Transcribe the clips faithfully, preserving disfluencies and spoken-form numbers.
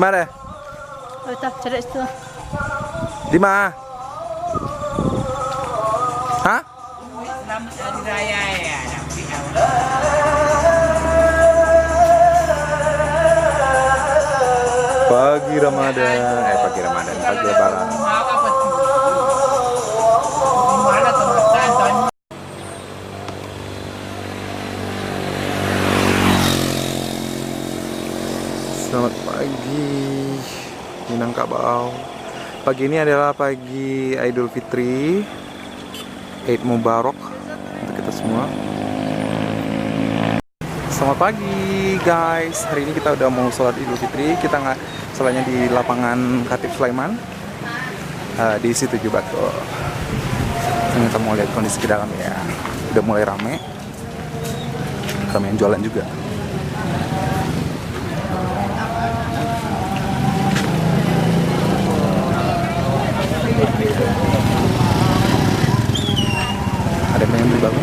Mana? Oh, itu, cari situ. Di mana? Hah? Pagi Ramadan, eh, pagi Ramadan, pagi Lebaran. Selamat pagi, Minangkabau. Pagi ini adalah pagi Idul Fitri. Eid Mubarak untuk kita semua. Selamat pagi, guys. Hari ini kita udah mau sholat Idul Fitri. Kita nggak sholatnya di lapangan Khatib Sulaiman, eh, di situ juga tuh. Ini kita mau lihat kondisi ke dalam ya. Udah mulai rame. Rame yang jualan juga. Ada yang pengen beli bang?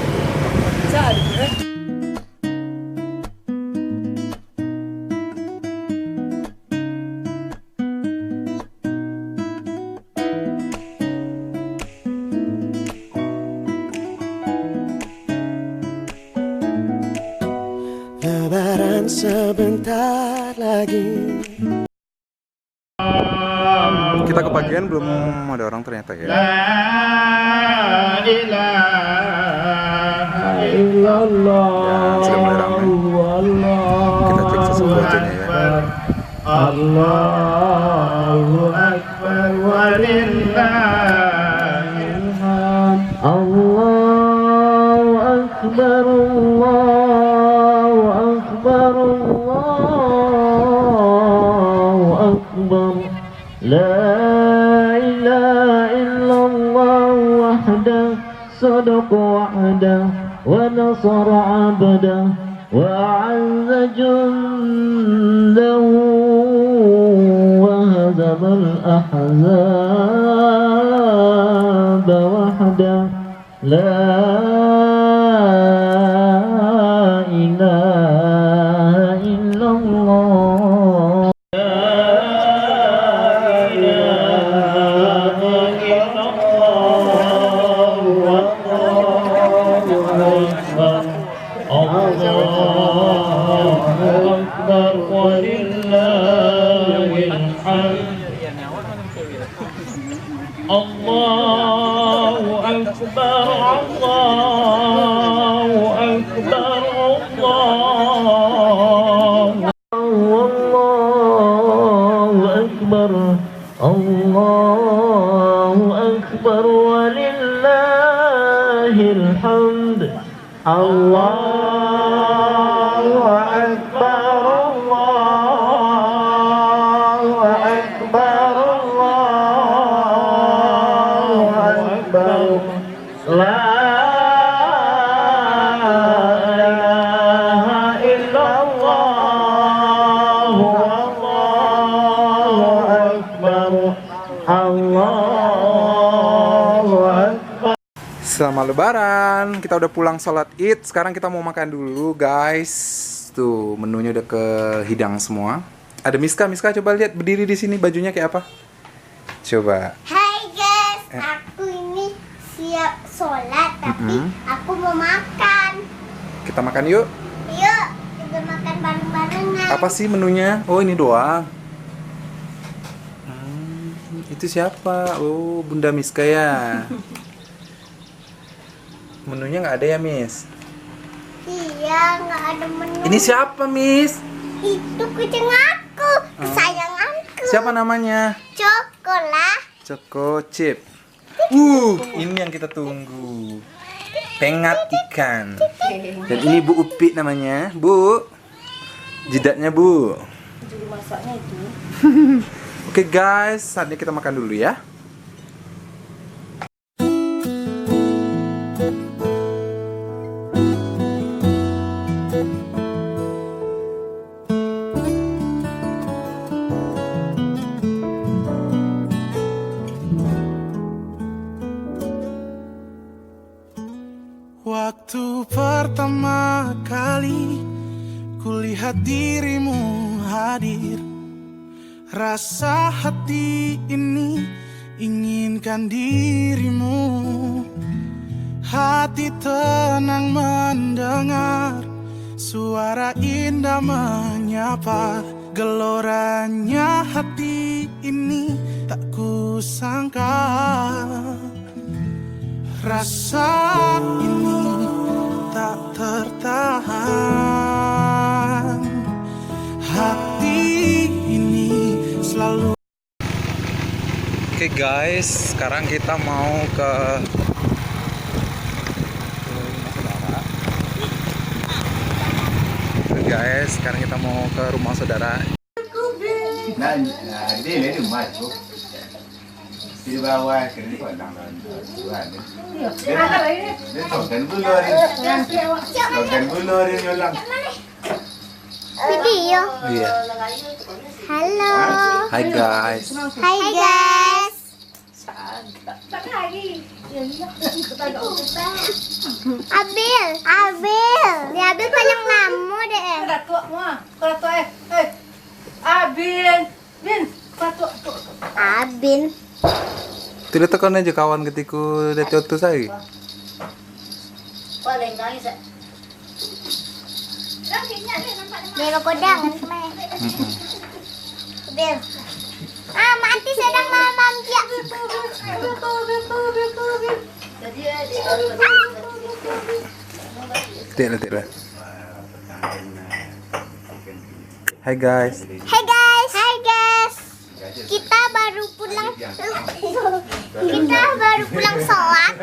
Lebaran sebentar lagi. Kita kepagian, belum ada orang ternyata ya. La ilaha illallah. Ya, sudah mulai ramai. Kita cek sesuatu aja ya. Allahu Akbar walillahil hamd. Allahu Akbar, Allahu Akbar, Allahu Akbar. La ilaha illallah wahdah, sadaqa wa'dah, wa nasara abdah, wa a'azza jundahu, wa hazamal ahzaba wahdah. La ilaha illallah. La ilaha illallah. Allahu Akbar. Allahu Akbar. Walillahil hamd. Allahu Akbar, Allahu Akbar, Allahu, Allahu Akbar, Allahu Akbar, walillahil hamd. Allahu Akbar, Allahu Akbar, Allahu Akbar. La ilaha illallah, Allahu Akbar, Allahu Akbar. Selamat Lebaran. Kita udah pulang sholat Id. Sekarang kita mau makan dulu, guys. Tuh, menunya udah kehidang semua. Ada Miska. Miska, coba lihat, berdiri di sini, bajunya kayak apa? Coba. Hai, guys, eh, aku ini siap sholat, tapi mm-mm, aku mau makan. Kita makan yuk. Yuk, kita makan bareng-barengan. Apa sih menunya? Oh, ini doang. Hmm, itu siapa? Oh, Bunda Miska ya. Menunya nggak ada ya, Miss? Iya, nggak ada menu. Ini siapa, Miss? Itu kucing aku, oh, kesayanganku. Siapa namanya? Choco lah. Choco Chip. Uh, ini yang kita tunggu. Pengat ikan. Dan ini Bu Upik namanya, Bu. Jidatnya, Bu. Juru masaknya itu. Oke, guys, saatnya kita makan dulu ya. Waktu pertama kali kulihat dirimu hadir, Rasa hati ini inginkan dirimu. Hati tenang mendengar suara indah menyapa. Geloranya hati ini tak kusangka. Rasa ini tak tertahan. Hati ini selalu. Oke guys, sekarang kita mau ke Oke guys, sekarang kita mau ke rumah saudara. Nah, nah, dia ni rumah tu. Di bawah kena ni kau lang lang tuan. Dia, dia togan gula ni. Togan gula ni nyolang. Video. Iya. Halo. Hai guys. Hai guys. Abil, Abil. Ni Abil paling lamo deh. Kau dah tua semua. Kau dah tua, eh. Eh. Abin. Bin. Patuk, patuk. Abin. Tu dia tekan aja kawan ketika dia cotus hari. Paling nangis, eh. Dia kodang, kan, kemarin. Mm-mm. Bil. Ah, Mak Anti sedang mamampiak. Tik lah, tik lah. Hai guys. Hai guys. Hai guys. Kita baru pulang. Kita baru pulang sholat.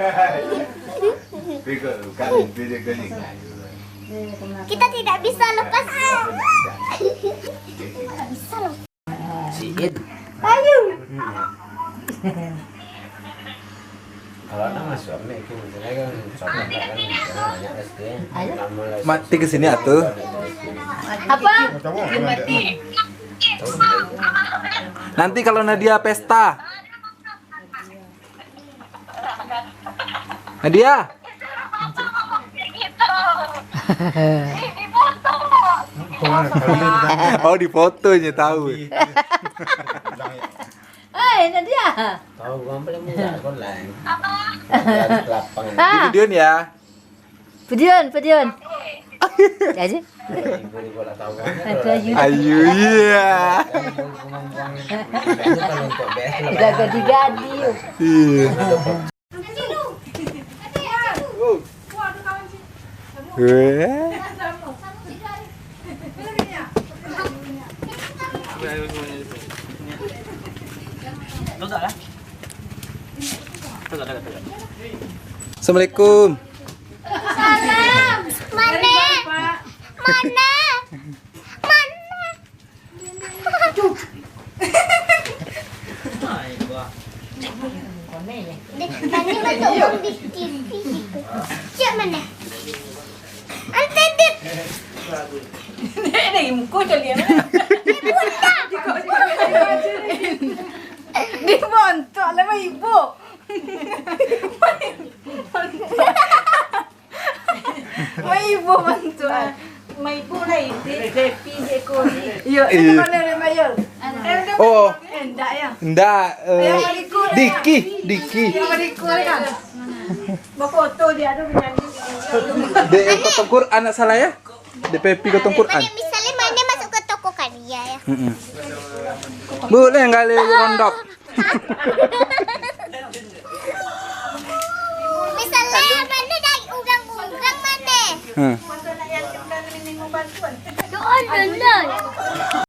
Kita tidak bisa lepas. Tidak bisa lepas. Siit. Ayo. Kalau nak masuk ambil ke, misalnya kan, contoh kan, misalnya banyak S D. Nama lah. Mati ke sini atuh. Apa? Mati. Nanti kalau Nadia pesta. Nadia. Oh, di fotonya tahu. Oi, Nadia. Tahu kan paling mudah kan lain. Di video ni ya. Pedion, pedion. Aja. Ayu, iya. Gadi-gadi. Iya. Weh. Assalamualaikum. Salam. Mana? Mana? Mana? Dek, tadi batok di T V gitu. Cik mana? Ante, Dit. Dek, dari muka calian. Di pundak. Di bontok lah, ibu. Wah, ibu bantu, ah. Mai ibu lah, ibu. Happy je ko ni. Yo, eh, mana dia bayar? Oh. Eh, ndak ya? Ndak, eh, Diki, Diki. Yang berikut kan? Bafoto dia tu penyanyi. Dek Kotong Quran nak salah ya? Dek Pepi Kotong Quran. Misalnya mana masuk ke toko karya ya? Mm-mm. Boleh ngali rondok. Misalnya, mana dari urang-urang mana? Hmm. Doa benar.